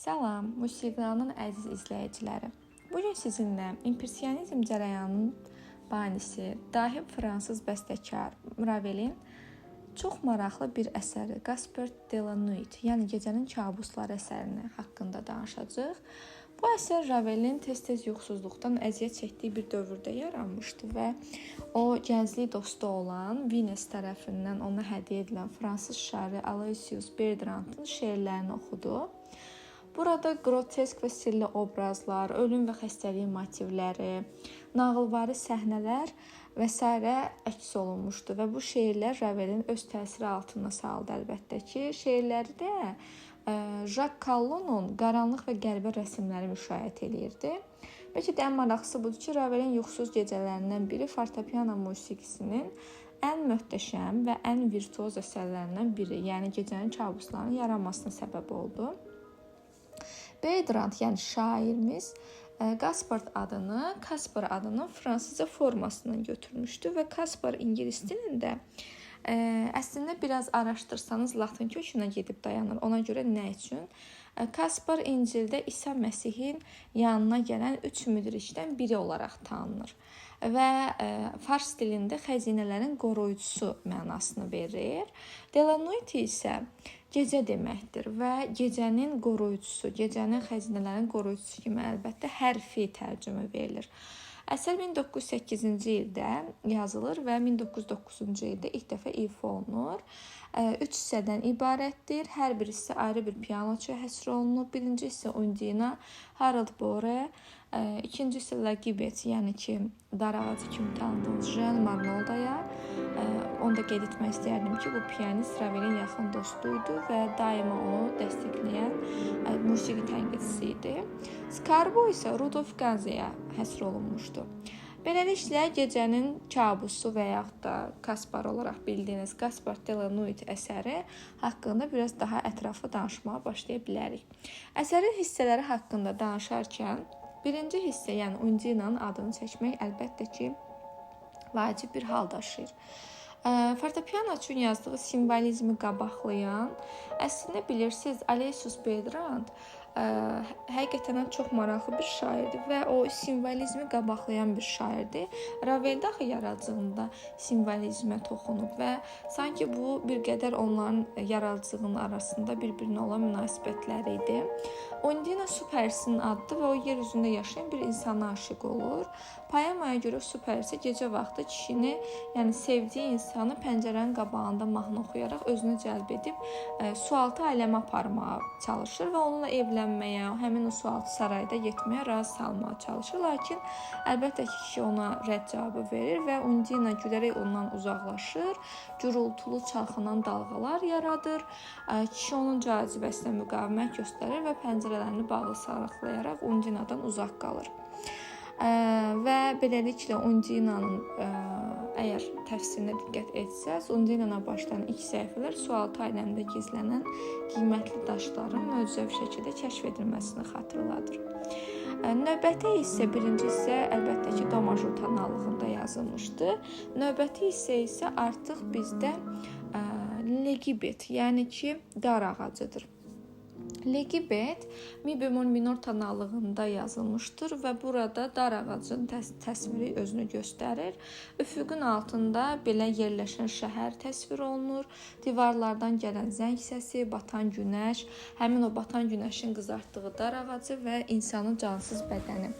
Salam, Musiqanın əziz izləyiciləri. Bu gün sizinlə impressionizm cərəyanının banisi, dahi fransız bəstəkar Ravelin çox maraqlı bir əsəri Gaspard de la Nuit, yəni Gecənin Kabusları əsərini haqqında danışacağıq. Bu əsər Ravelin tez-tez yuxusuzluqdan əziyyət çəkdiyi bir dövrdə yaranmışdı və o gənclik dostu olan Vines tərəfindən ona hədiyyə edilən fransız şairi Aloysius Bertrandın şeirlərini oxudu. Burada qrotesk və sirli obrazlar, ölüm və xəstəlik motivləri, nağılvari səhnələr və sairə əks olunmuşdu və bu şeirlər Ravelin öz təsiri altına saldı əlbəttə ki. Şeirləri də Jacques Callonun qaranlıq və qəribə rəsmləri müşayiət eləyirdi. Bəlkə də ən maraqlısı budur ki, Ravelin yuxusuz gecələrindən biri fortepiano musiqisinin ən möhtəşəm və ən virtuoz əsərlərindən biri, yəni Gecənin Kabuslarının yaranmasına səbəb oldu. Bertrand, yəni şairimiz Gaspard adını Kaspar adının fransızca formasından götürmüşdü və Kaspar ingilis dilində əslində biraz araşdırsanız latın kökünə gedib dayanır. Ona görə nə üçün? Kaspar İncildə İsa Məsihin yanına gələn 3 müdrikdən biri olaraq tanınır və fars dilində xəzinələrin qoruyucusu mənasını verir. De la Nuit isə gecə deməkdir və gecənin qoruyucusu, gecənin xəzinələrin qoruyucusu kimi əlbəttə hərfi tərcümə verilir. Əsər 1908-ci ildə yazılır və 1909-cu ildə ilk dəfə ifa olunur. 3 hissədən ibarətdir. Hər bir hissə ayrı bir pianoçuya həsr olunub. Birinci hissə Undina, Harold Bore, ikinci hissə La Gibet, yəni ki, dar ağacı kimi tanıdığımız Jean Marnoldaya. Onu da qeyd etmək istəyərdim ki, bu pianist Ravelin yaxın dostu idi və daima onu dəstəkləyən musiqi tənqidçisi idi. Skarbo isə Rudolf Ganzeyə həsr olunmuşdu. Beləliklə, Gecənin Kabusu və yaxud da Kaspar olaraq bildiyiniz Gaspard de la Nuit əsəri haqqında biraz daha ətraflı danışmağa başlaya bilərik. Əsərin hissələri haqqında danışarkən birinci hissə, yəni Undinanın adını çəkmək əlbəttə ki, vacib bir hal daşıyır. Fortepiano üçün yazdığı simvolizmi qabaqlayan, əslində bilirsiniz, Aloysius Bertrand həqiqətən də çox maraqlı bir şairdir və o simvolizmi qabaqlayan bir şairdir. Ravel də axı yaradıcılığında simvolizmə toxunub və sanki bu bir qədər onların yaradıcılığının arasında bir-birinə olan münasibətləri idi. Undina su pərisinin adıdır və o yer üzündə yaşayan bir insana aşiq olur. Poemaya görə su pərisi gecə vaxtı kişini, yəni sevdiyi insanı pəncərənin qabağında mahnı oxuyaraq özünə cəlb edib sualtı aləmə aparmağa çalışır və onunla evlənməyə, həmin o sualtı sarayda getməyə razı salmağa çalışır. Lakin əlbəttə ki, kişi ona rədd cavabı verir və Undina gülərək ondan uzaqlaşır, gurultulu çalxanan dalğalar yaradır. Kişi onun cazibəsinə müqavimət göstərir və pəncərələrini bağlı saxlayaraq Undinadan uzaq qalır. Və beləliklə Undinanın əgər təfsirinə diqqət etsəz, Undinana başlayan ilk səhifələr sualtı aləmdə gizlənən qiymətli daşların möcüzəvi şəkildə kəşf edilməsini xatırladır. Növbəti hissə, birinci hissə əlbəttə ki, do major tonallığında yazılmışdı. Növbəti hissə isə artıq bizdə Legibet, yəni ki, dar ağacıdır. Legibet mi bemol minor tonallığında yazılmışdır və burada dar ağacının təsviri özünü göstərir. Üfüqün altında belə yerləşən şəhər təsvir olunur. Divarlardan gələn zəng səsi, batan günəş, həmin o batan günəşin qızartdığı dar ağacı və insanın cansız bədəni.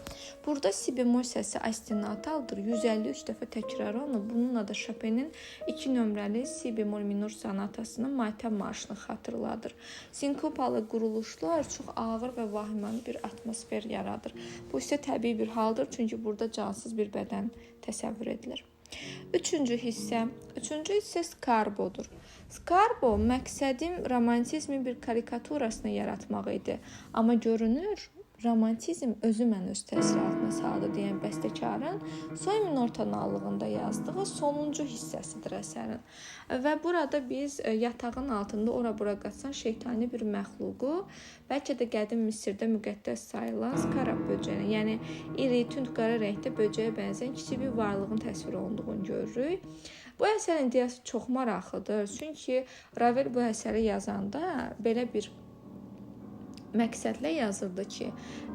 Burada si bemol səsi ostinataldır. 153 dəfə təkrar olunur. Bununla da Chopinin 2 nömrəli si bemol minor sonatasının matəm marşını xatırladır. Sinkopalı quruluşlar çox ağır və vahiməli bir atmosfer yaradır. Bu isə təbii bir haldır, çünki burada cansız bir bədən təsəvvür edilir. Üçüncü hissə Skarbodur. Skarbo məqsədim romantizmin bir karikaturasını yaratmaq idi. Amma görünür, romantizm özü məni öz təsiri altına saldı deyən bəstəkarın sol minor tonallığında yazdığı sonuncu hissəsidir əsərin. Və burada biz yatağın altında ora-bura qaçan şeytani bir məxluqu, bəlkə də qədim Misirdə müqəddəs sayılan skarab böcəyini, yəni iri, tünd qara rəngdə böcəyə bənzəyən kiçik bir varlığın təsvir olunduğunu görürük. Bu əsərin ideyası çox maraqlıdır. Çünki Ravel bu əsəri yazanda belə bir məqsədlə yazırdı ki,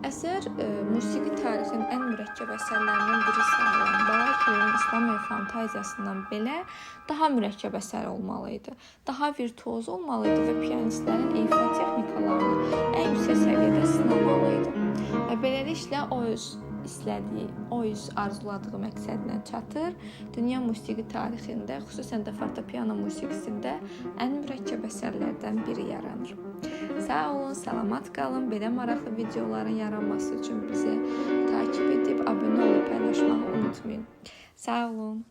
əsər musiqi tarixinin ən mürəkkəb əsərlərindən biri sayılan Balakirin İslam fantaziyasından belə daha mürəkkəb əsər olmalı idi. Daha virtuoz olmalı idi və piyanistlərin ifa texnikalarını ən yüksək səviyyədə sınamalı idi. Və beləliklə o öz istədiyi, o öz arzuladığı məqsədinə çatır. Dünya musiqi tarixində, xüsusən də fortepiano musiqisində ən mürəkkəb əsərlərdən biri yaranır. Sağ olun, salamat qalın. Belə maraqlı videoların yaranması üçün bizi takip edib abunə olub paylaşmağı unutmayın. Sağ olun.